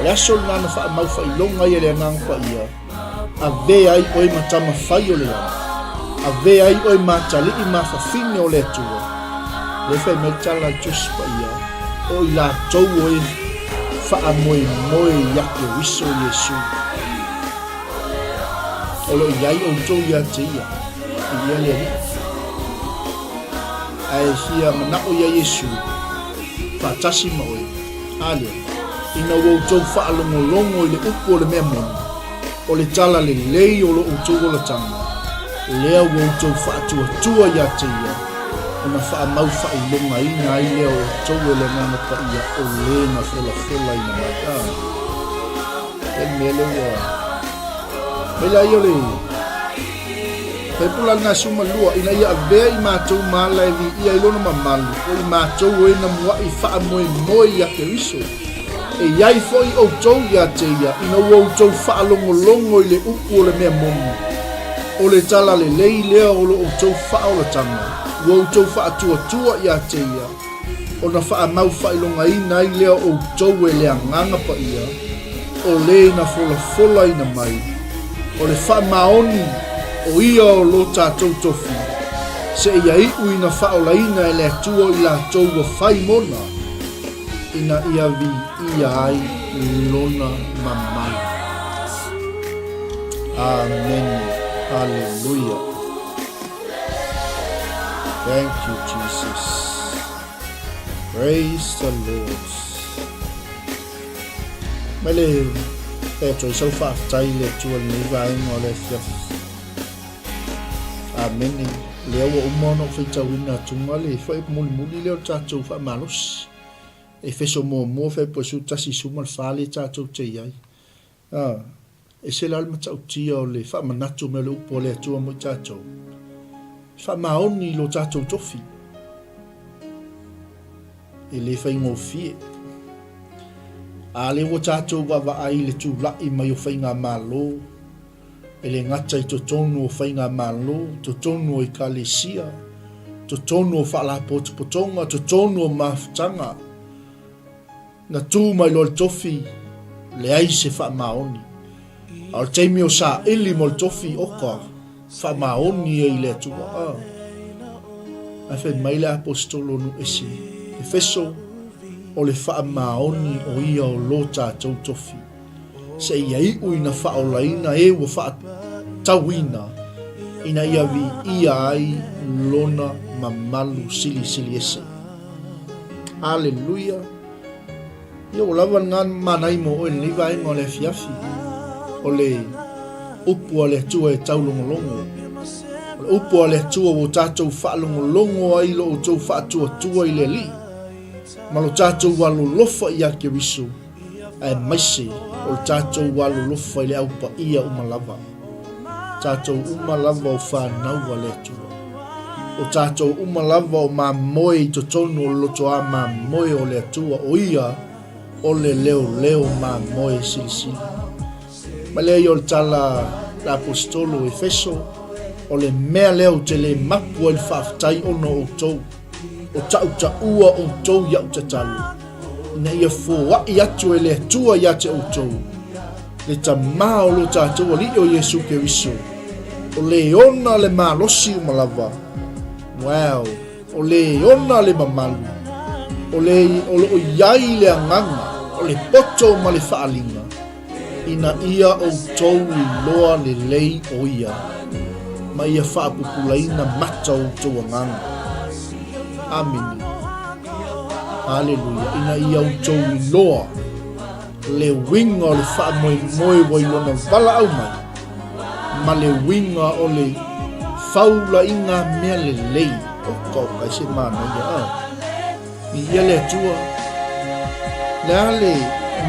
O le aso lena na faamau faailoga ai e le Agaga Paia, avea ai oe ma tama fai o le lagi, avea ai oe ma atalii ma fafine o le Atua. Lea fai mai le tala a le Tusi Paia, o i latou o e faamoemoe ia Keriso Iesu. O lo o i ai outou ia te ia, i ia le Alii. Ae fia manao ia Iesu, faatasi ma oe, a lea, ina ua outou faalogologo i le upu o le mea moni, o le tala lelei o lo outou olataga, lea ua outou faatuatua ia te ia, ona faamau faailogaina ai lea o outou e le Agaga Paia o le na folafolaina mai. A, le mea lea ua mai la ia o le Faipula lena 12, ina ia avea i matou ma ala e viia ai lona mamalu, o i matou o e na muaʻi faamoemoe ia Keriso. E i ai foi outou ia te ia, ina ua outou faalogologo i le upu o le mea moni, o le tala lelei lea o lo outou faaolataga, ua outou faatuatua ia te ia, ona faamau faailogaina ai lea o outou e le Agaga Paia, o le na folafolaina mai, o le faamaoni o ia o lo tatou tofi, seia iu ina faaolaina e le Atua i latou ua fai mona, ina ia viia ai lona mamalu. Amene. Haleluia. Thank you, Jesus. Praise the Lord. Mai le E atu ai sau faafetai i le Atua i lenei vaega o le afiafi. Amene. Lea ua uma ona ou faitauina atuga le fuaiupu mulimuli lea o le tatou faamalosi. Efeso muamua Fepuari 11 14 lea tatou te i ai. A, ese la le matautia o le faamanatu mai o le upu a le Atua mo i tatou. Faamaoni i lo tatou tofi. E le faigofie. A lea ua tatou vaavaai i le tula'i mai o faigamalo, e le gata i totonu o faigamalo, totonu o ekalesia, totonu o faalapotopotoga, totonu o mafutaga, Na tu mai loa le tofi, leai se faamaoni. A o le taimi o saili mo le tofi, oka, faamaoni ia i le Atua. A. Ae fai mai le Aposetolo o nuu ese, Efeso, o le faamaoni o ia o lo tatou tofi. Seia iu ina faaolaina e ua faatauina ina ia viia ai lona mamalu silisili ese. Aleluia! Ia ua lava lena manaia mo oe i lenei vaega o le afiafi. O le upu a le Atua e taulogologo. O le upu a le Atua ua tatou faalogologo ai lo outou faatuatua i le Alii, ma lo tatou alolofa ia Keriso, aemaise o le tatou alolofa i le Au Paia uma lava. Tatou uma lava o fanau a le Atua. O tatou uma lava o mamoe i totonu o le lotoā mamoe o le Atua, o Ia o le leoleo mamoe silisili. Ma lea ia o le tala a le Aposetolo o Efeso, o le mea lea ou te le mapu ai le faafetai ona o outou, o tautaua outou i au tatalo, ina ia foai atu e le Atua ia te outou, le Tama o lo tatou Alii o Iesu Keriso, o le ona le malosi uma lava. Wow! O le ona le mamalu, o le o loo i ai le agaga, o le poto ma le faaaliga, ina ia outou iloa lelei o ia, ma ia faapupulaina mata o outou agaga. Amene. Aleluia. Ina ia outou iloa le uiga o le faamoemoe ua i lona valaau mai, ma le uiga o le faulaiga mea lelei. Oka oka e se manaia a. Viia le Atua. Le a le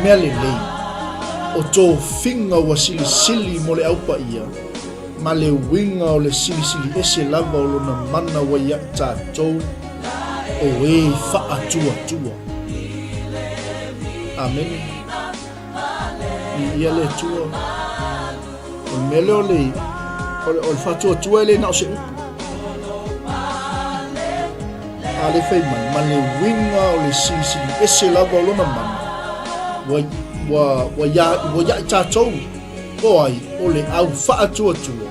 mea lelei o tofiga ua silisili mo le Au Paia, ma le uiga o le silisili ese lava o lona mana ua ia i tatou o e faatuatua. Amene. Viia le Atua. O le mea lea o le, o le, o le faatuatua e le na o se upu. A le fai mai, ma le uiga o le silisili ese lava o lona mana, ua, ua, ua, ia, ua ia i tatou, o ai, o le au faatuatua,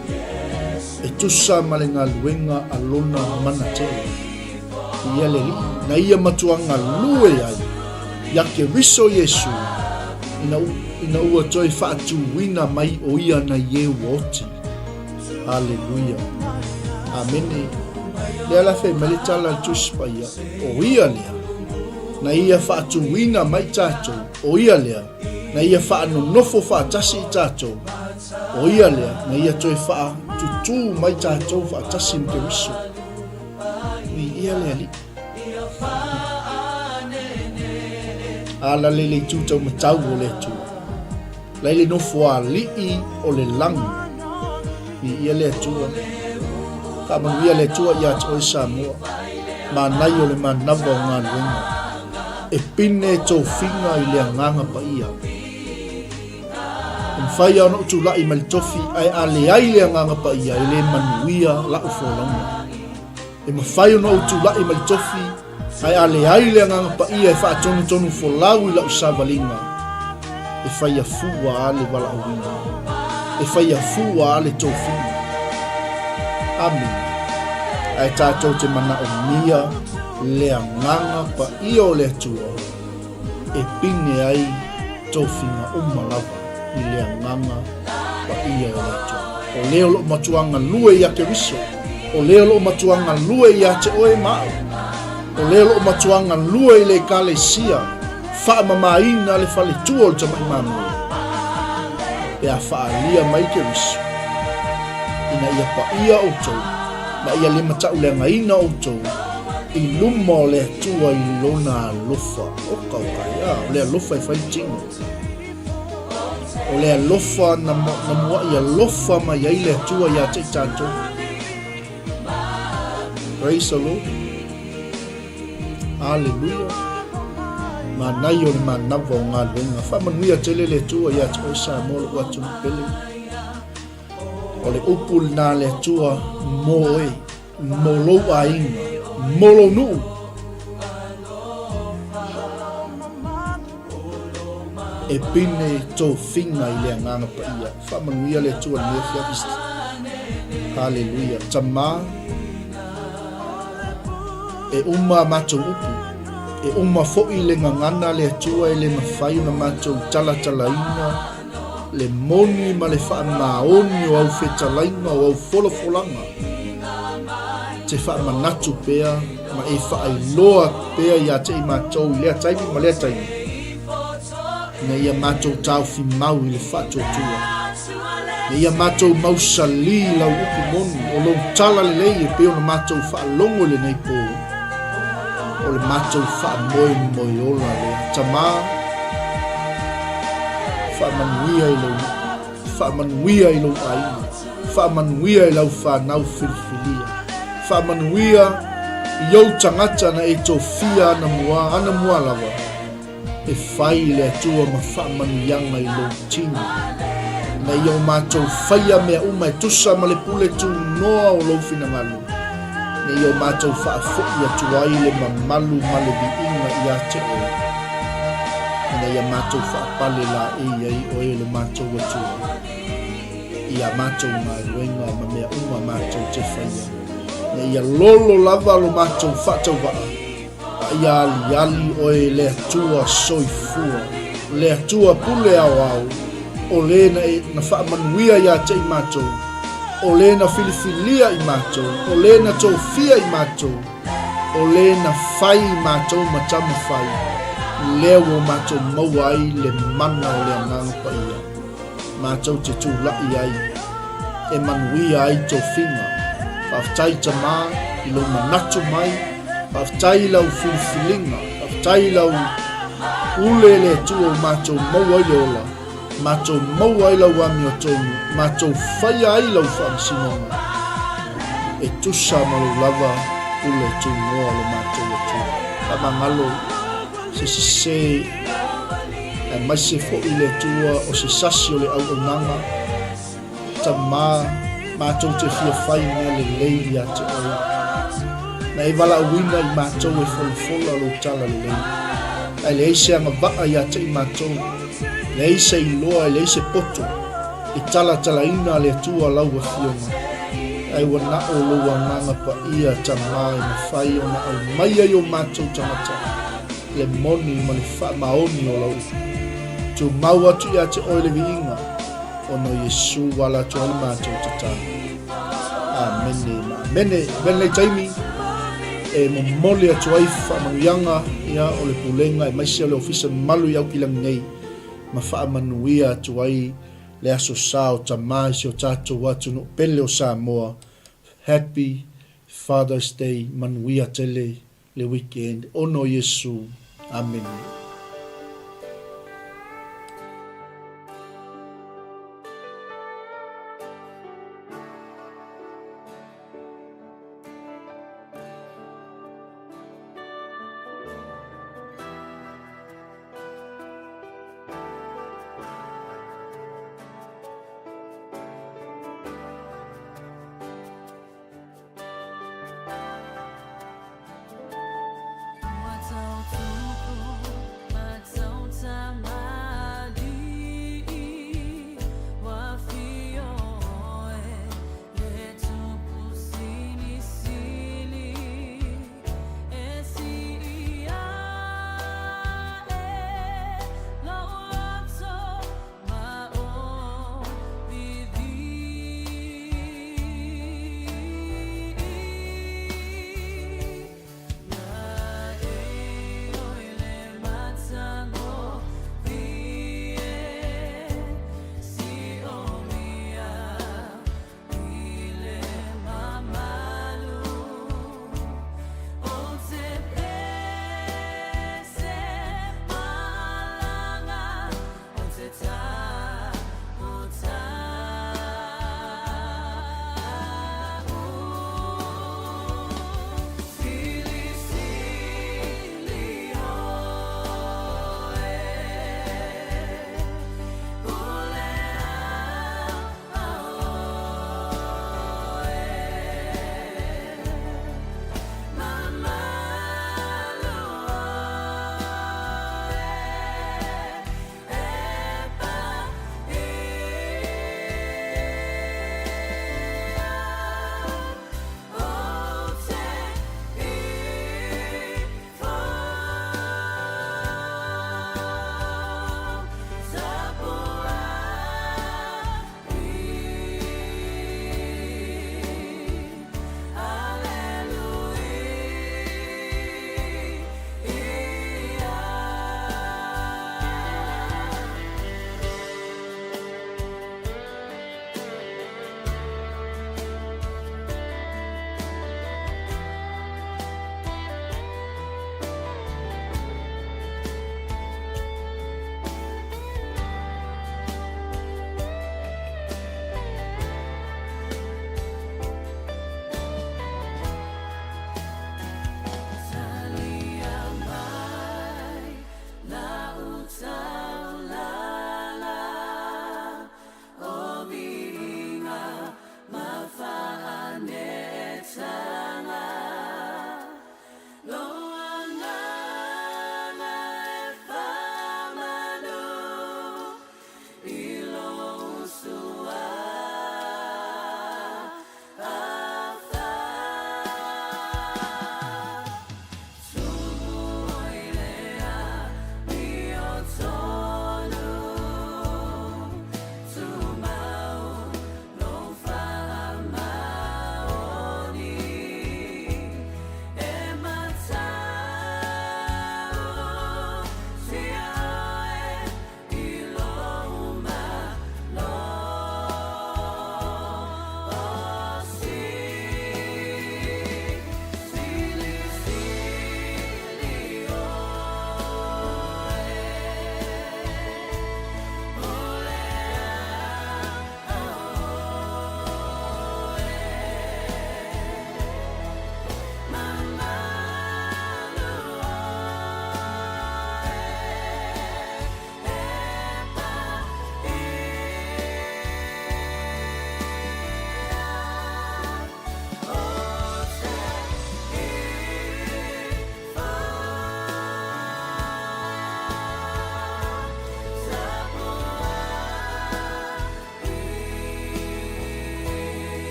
e tusa ma le galuega a lona mana tele. Ia le Alii, na ia matua galue ai ia Keriso Iesu, ina, ina ua toe faatūina mai o ia nai e ua oti. Aleluia. Amene. Lea la fai mai le tala a le Tusi Paia, o ia lea, na ia faatūina mai tatou, o ia lea, na ia faanonofo faatasi i tatou, o ia lea, na ia toe faatutū mai tatou faatasi ma Keriso. Viia le Alii. Ala le le itu taumatau o le Atua. Lai le nofo alii o le lagi. Viia le Atua. Faamanuia le Atua ia te oe Samoa. Manai o le manawa o galuega. E pine tofiga i le agaga paia. E mafai lava ona ou tulai mai le tofi, ae a leai le Agaga Paia, e le manuia la'u folauga. E mafai ona ou tulai mai le tofi, ae a leai le Agaga Paia e faatonutonu folau i la'u savaliga, e faia fua a le valaauina, e faia fua a le tofiga. Amene. Ae tatou te manaomia le Agaga Paia o le Atua e pine ai tofiga uma lava i le agaga paia o le Atua. O le o loo matua galue ia Keriso, o le o loo matua galue ia te oe ma au, o le o loo matua galue i le Ekalesia, faamamaina le faletua o le Tamai Mamoe. Pe a faaalia mai Keriso, ina ia paia outou, ma ia le matauleagaina outou i luma o le Atua i Lona alofa. Oka oka ai, a, o le alofa e fai le tino. O le alofa na, na muaʻi alofa mai ai le Atua iā te i tātou. Praise the Lord. Aleluia. Manaia o le manava o galuega. Faamanuia tele le Atua ia te oe Samoa lou atunuu pele. O le upu lena a le Atua mo oe, mo lou aiga, mo lou nuu. E pine tofiga i le Agaga Paia. Faamanuia le Atua i lenei afiafi. Haleluia. Tama, e uma a matou upu, e uma foi le gagana a le Atua e le mafai ona matou talatalaina le moni ma le faamaoni o au fetalaiga o au folafolaga. Te faamanatu pea ma e faailoa pea ia te i matou i lea taimi ma lea taimi, ina ia matou taofi mau i le faatuatua, ina ia matou mausali i lau upu moni, o lou tala lelei e pei ona matou faalogo i lenei pō, o le matou faamoemoe ola lea. Tama, faamanuia i lou nuu, faamanuia i lou aiga, faamanuia i lau fanau filifilia, faamanuia i ou tagata na e tofia anamua, anamua lava. E fai le Atua ma faamanuiaga i lou tino, ina ia o matou faia mea uma e tusa ma le pule tunoa o lou finagalo, ina ia o matou faafoi atu ai le mamalu ma le viiga ia te oe, ina ia matou faapale laei ai oe lo matou Atua i a matou galuega ma mea uma matou te faia, ina ia lolo lava lo matou faatauvaa. A ia aliali oe le Atua soifua, le Atua pule aoao, o le na, e, na faamanuia iā te i matou, o le na filifilia i matou, o le na tofia i matou, o le na fai i matou ma tama fai, lea ua matou maua ai le mana o le Agaga Paia. Matou te tulaʻi ai e manuia ai tofiga. Faafetai Tama i lou manatu mai, faafetai i lau filifiliga, faafetai i lau pule le Atua ua matou maua ai le ola, matou maua ai lau amiotonu, matou faia ai lau faamasinoga e tusa ma lou lava pule tunoa lo matou Atua. Faamagalo se sese aemaise foi le Atua o se sasi o le auaunaga, Tama, matou te fia fai mea lelei ia te oe. Na e valaauina i matou e folafola lou tala lelei. Ae leai se agavaa ia te i matou, leai se iloa, e leai se poto e talatalaina a le Atua lau Afioga. Ae ua na o lou Agaga Paia, Tama, e mafai ona aumaia i o matou tagata le moni ma le faamaoni o lau upu. Tumau atu ia te oe le viiga, ona o Iesu ua ala atu ai le matou tatalo. Amene ma amene. Avea lenei taimi e momoli atu ai faamanuiaga ia o le Pulega aemaise o le Ofisa mamalu i Aukilani nei ma faamanuia atu ai le Aso Sa o Tama i si o tatou atunuu pele o Samoa. Happy Father's Day, manuia tele le weekend ona o Iesu. Amene.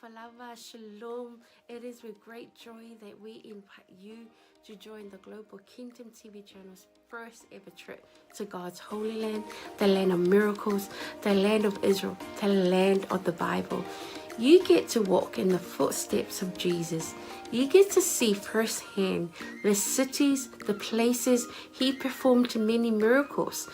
Talofa lava, shalom. It is with great joy that we invite you to join the Global Kingdom TV channel's first ever trip to God's holy land, the land of miracles, the land of Israel, the land of the Bible. You get to walk in the footsteps of Jesus. You get to see firsthand the cities, the places he performed many miracles.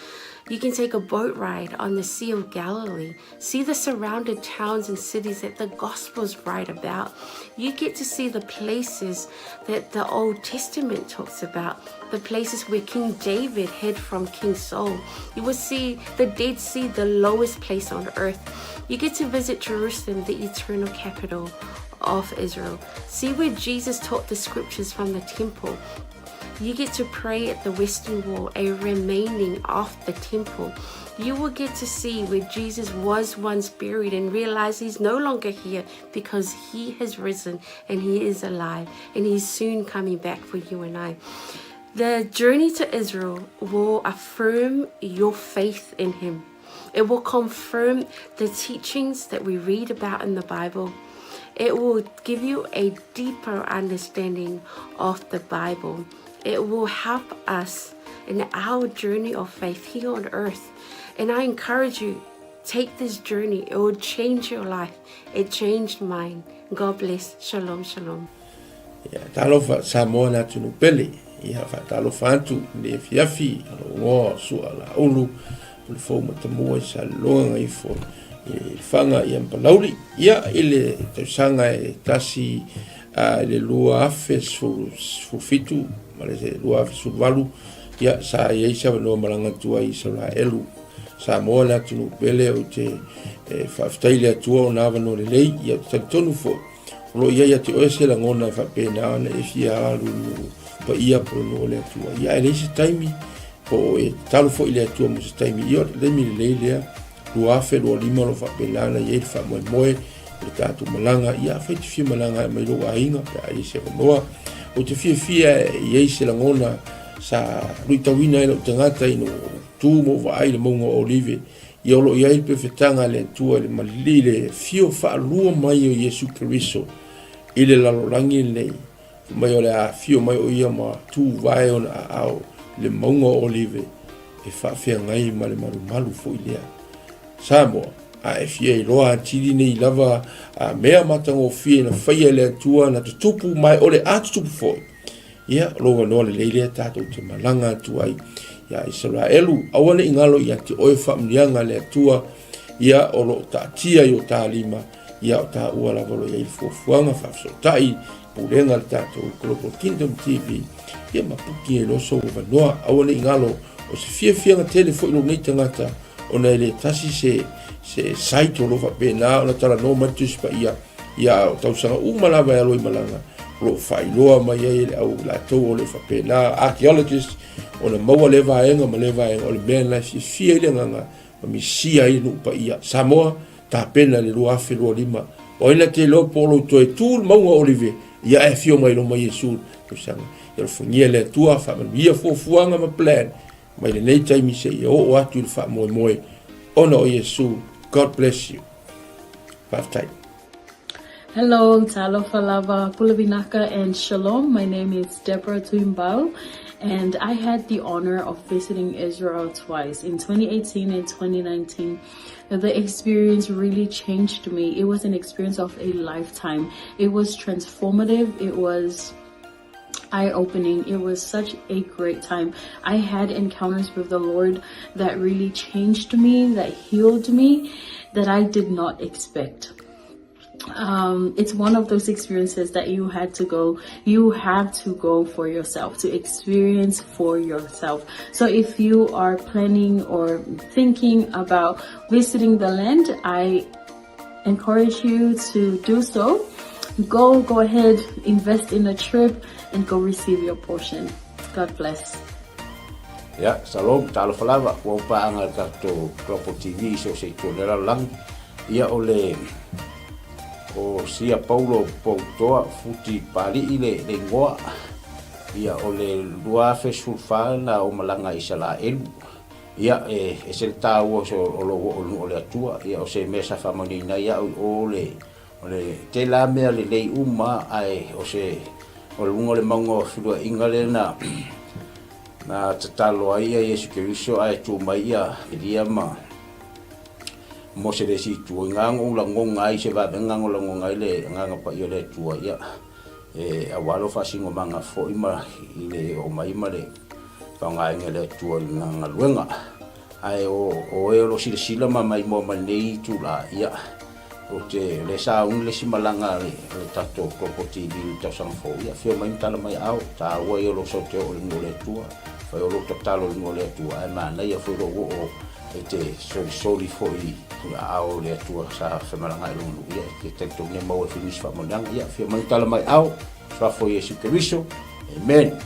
You can take a boat ride on the Sea of Galilee, see the surrounded towns and cities that the Gospels write about. You get to see the places that the Old Testament talks about, the places where King David hid from King Saul. You will see the Dead Sea, the lowest place on earth. You get to visit Jerusalem, the eternal capital of Israel. See where Jesus taught the scriptures from the temple. You get to pray at the Western Wall, a remaining of the temple. You will get to see where Jesus was once buried and realize he's no longer here because he has risen and he is alive and he's soon coming back for you and I. The journey to Israel will affirm your faith in him. It will confirm the teachings that we read about in the Bible. It will give you a deeper understanding of the Bible. It will help us in our journey of faith here on earth. And I encourage you, take this journey. It will change your life. It changed mine. God bless. Shalom, shalom. Ia, talofa Samoa le atunuu pele. Ia, faatalofa atu i le afiafi a lou igoa o Sua Laulu, Pulefou Matamua i Saleloga Gaifo i Lefaga ia ma Palauli. Ia, i le tausaga e tasi i le 2017 ma le 2018, ia, sa i ai se avanoa malaga atu ai i Isaraelu. Samoa le atunuu pele, ou te faafetai i le Atua ona avanoa lelei, ia, ou te talitonu foi, O lo o i ai ia te oe se lagona e faapena ona e fia alu i nuu paia po o le nuu o le Atua. Ia, ae leai se taimi, po o e tatalo foi i le Atua mo se taimi. Ia, o le taimi lelei lea, 2025 o lo o faapena ona i ai le faamoemoe o le tatou malaga. Ia, afai e te fia malaga ae mai lou aiga pe a i ai se avanoa. Ou te fiafia e i ai se lagona sa luitauina ai lou tagata ina ua ou tu ma ou vaai i le mauga o Olive Ia o lo o i ai le pefetaga a le Atua i le malili i le afio faalua mai o Iesu Keriso i le lalolagi lenei, fai mai o le a afio mai o ia ma tuvae ona aao i le mauga o Olive e faafeagai ma le malumalu foi lea. Samoa, a e fia iloa atili nei lava a mea matagofie na faia e le Atua na tutupu ma e o le a tutupu foi, Ia, o lou avanoa lelei lea tatou te malaga atu ai ia Isaraelu. Aua ne i galo ia te oe faamanuiaga a le Atua, ia o lo o taatia i o ta lima, ia o taua lava o lo o i ai le fuafuaga faafesootai, pulega a le tatou Global Kingdom TV, ia ma puki ai loa sou avanoa. Aua ne i galo, o se fiafiaga tele foi lou nei tagata, ona e le tasi se, se site o lo o faapena ona talanoa mai le Tusi Paia, Ia, o tausaga uma lava e alo i malaga, o lo o faailoa mai ai e le au latou o le faapena, archaeologist, ona maua lea vaega ma lea vaega, o le mea lena e fiafia ai le agaga ma misia ai le nuu paia. Samoa, tapena le 2025. O ai na te iloa po o lou toe tu le mauga o Olive, ia ae afio mai loma Iesu i le tausaga. Ia alofagia le Atua, faamanuia fuafuaga ma plan mai lenei taimi seia oo atu i le faamoemoe ona o Iesu. God bless you. Faafetai. Hello, talofa lava, pule vinaka and shalom. My name is Deborah Tuimbau and I had the honor of visiting Israel twice in 2018 and 2019. The experience really changed me. It was an experience of a lifetime. It was transformative. It was eye-opening. It was such a great time. I had encounters with the Lord that really changed me, that healed me, that I did not expect. Um, it's one of those experiences that you had to go, you have to go for yourself, to experience for yourself. So if you are planning or thinking about visiting the land, I encourage you to do so. Go, go ahead, invest in a trip and go receive your portion. God bless. Ia, shalom, talofa lava, ua ou paaga i le tatou Global TV i so o se itu o le lalolagi. Ia, o le, o Sia Paulo Poutoa Futi Papali'i le, le igoa. Ia, o le 2014 na ou malaga i Isalaelu. Ia, e ese le taua o lou oo i le nuu o le Atua. Ia, o se mea sa faamanuiaina ai au i o le O le tele lava mea lelei uma ae o se o luga o le mauga o feluaiga lea na na tatalo ai ia Iesu Keriso ae tu mai ia Elia ma Mose le isi itu. I na ou lagona ai se vavega na lagona ai le Agaga Paia o le Atua ia e aua lou faasinomaga foi ma i le oo mai ma le faaaogaina e le Atua i lana galuega. Ae o o e o lo o silasila ma maimoa mai lenei itula, ia, ou te, o lea sa uni le isi malaga a le, a le tatou Global TV i le tausaga fou, ia, afio mai ma tala mai aao, taua ia o lou sau te oo i le nuu o le Atua, fai o lou tatalo i le nuu o le Atua, ae manaia foi lou oo e te solisoli foi i aao o le Atua sa femalagaai i lona nuu, ia, e te talitonu e maua ai foi nisi faamanuiaga, ia, afio mai ma tala mai aao. Suafa o Iesu Keriso. Amen.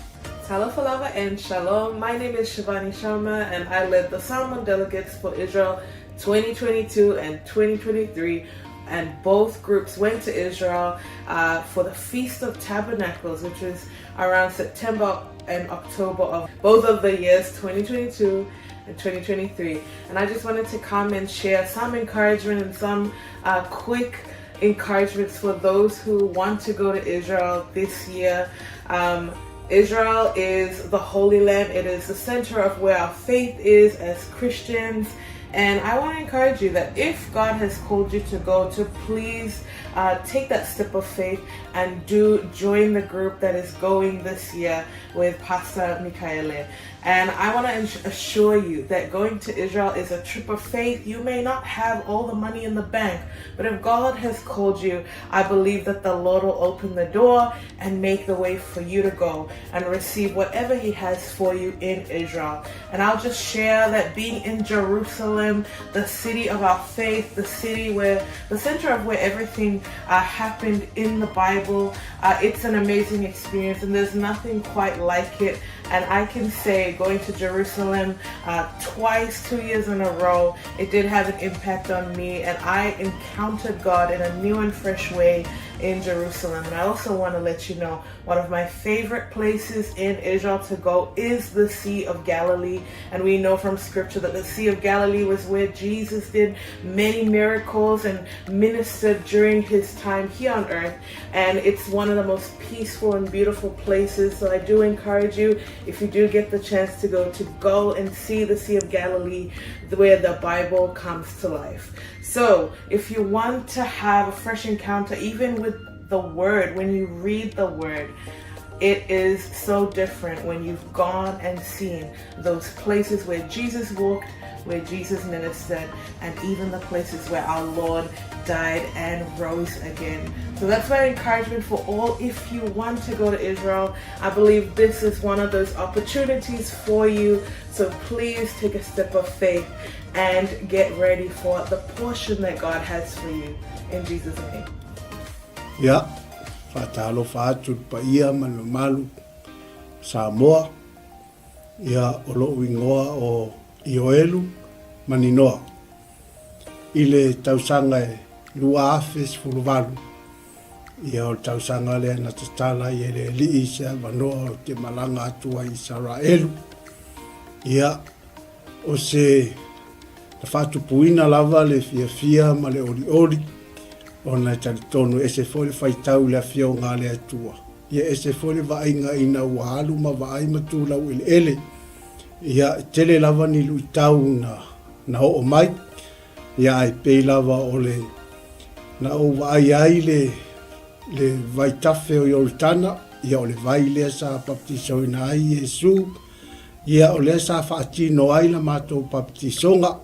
Talofa lava and shalom. My name is Shivani Sharma and I led the Samoan delegates for Israel 2022 and 2023 and both groups went to Israel uh, for the Feast of Tabernacles, which is around September and October of both of the years 2022 and 2023. And I just wanted to come and share some encouragement and some uh, quick encouragements for those who want to go to Israel this year. Um, Israel is the Holy Land. It is the center of where our faith is as Christians. And I want to encourage you that if God has called you to go, to please uh, take that step of faith and do join the group that is going this year with Pastor Mikaele. And I want to assure you that going to Israel is a trip of faith. You may not have all the money in the bank, but if God has called you, I believe that the Lord will open the door and make the way for you to go and receive whatever He has for you in Israel. And I'll just share that being in Jerusalem, the city of our faith, the city where the center of where everything uh, happened in the Bible, uh, it's an amazing experience, and there's nothing quite like it. And I can say going to Jerusalem uh, twice, two years in a row, it did have an impact on me. And I encountered God in a new and fresh way in Jerusalem. And I also want to let you know one of my favorite places in Israel to go is the Sea of Galilee. And we know from scripture that the Sea of Galilee was where Jesus did many miracles and ministered during his time here on earth. And it's one of the most peaceful and beautiful places. So I do encourage you, if you do get the chance to go, to go and see the Sea of Galilee where the Bible comes to life. So if you want to have a fresh encounter, even with the Word, when you read the Word, it is so different when you've gone and seen those places where Jesus walked, where Jesus ministered, and even the places where our Lord died and rose again. So that's my encouragement for all. If you want to go to Israel, I believe this is one of those opportunities for you. So please take a step of faith and get ready for the portion that God has for you. In Jesus' name. Ia, faatalofa atu i le paia ma le mamalu o Samoa. Ia, o lou igoa o Ioelu Maninoa. I le tausaga e 2018, ia o le tausaga lea na tatala ai e le Alii se avanoa ou te malaga atu ai i Isaraelu. Ia, o se na faatupuina lava le fiafia ma le olioli, ona e talitonu e ese foi le faitau i le Afioga a le Atua. Ia ese foi le vaaiga ina ua alu ma vaai ma tu laueleele. Ia, e tele lava ni luitau na, na oo mai, ia ae pei lava o le, na ou vaai ai le, le vaitafe o Ioritana, ia o le vai lea sa baptisoina ai Iesu, ia o lea sa faatino ai la matou baptisoga,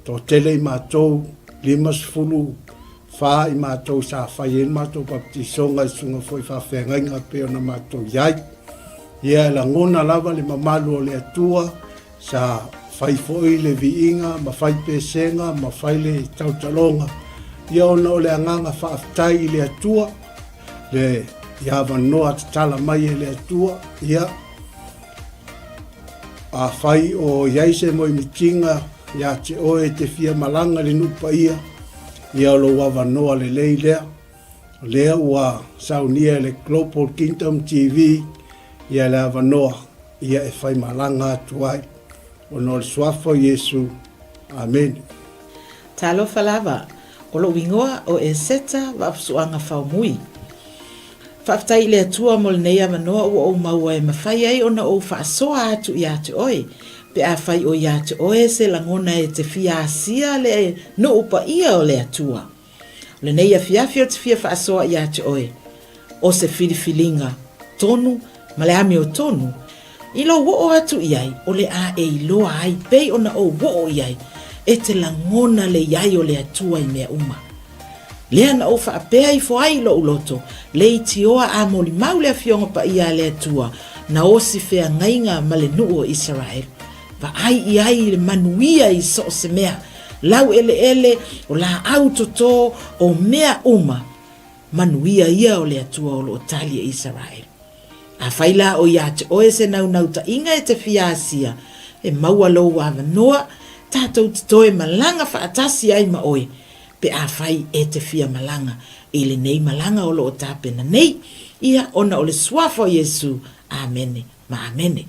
toatele i matou, 54 i matou sa fai ai le matou baptisoga i susuga foi i faafeagaiga pei ona matou i ai. Ia e lagona lava le mamalu o le Atua, sa fai foi le viiga ma fai pesega ma fai le tautaloga, ia ona o le agaga faafetai i le Atua, le i avanoa tatala mai e le Atua, ia afai o i ai se moemitiga ia te oe e te fia malaga i le nuu paia, ia o lou avanoa lelei lea. O lea ua saunia e le Global Kingdom TV ia le avanoa ia e faimalaga atu ai. Ona o le Suafa o Iesu. Amene. Talofa lava. O lou igoa o Eseta Vaafusuaga Faumui. Faafetai i le Atua mo lenei avanoa ua ou maua e mafai ai ona ou faasoa atu ia te oe, pe afai o ia te oe se lagona e te fia asia le nuu paia o le Atua. O lenei afiafi ou te fia faasoa ia te oe, o se filifiliga tonu ma le amiotonu, i lou oo atu i ai o le a e iloa ai pei ona ou oo i ai, e te lagona le i ai o le Atua i mea uma. Lea na ou faapea ifo ai i lou loto, leitioa a molimau le Afioga Paia a le Atua, na osi feagaiga ma le nuu o Isaraelu. Vaai i ai i le manuia i so o se mea, laueleele, o laau toto, o mea uma, manuia ia o le Atua o lo o tali e Isaraelu. Afai la o ia te oe se naunautai-ga e te fia asia, e maua lou avanoa, tatou te toe malaga faatasi ai ma oe, pe afai e te fia malaga i lenei malaga o lo o tapena nei, ia ona o le Suafa o Iesu. Amene ma amene.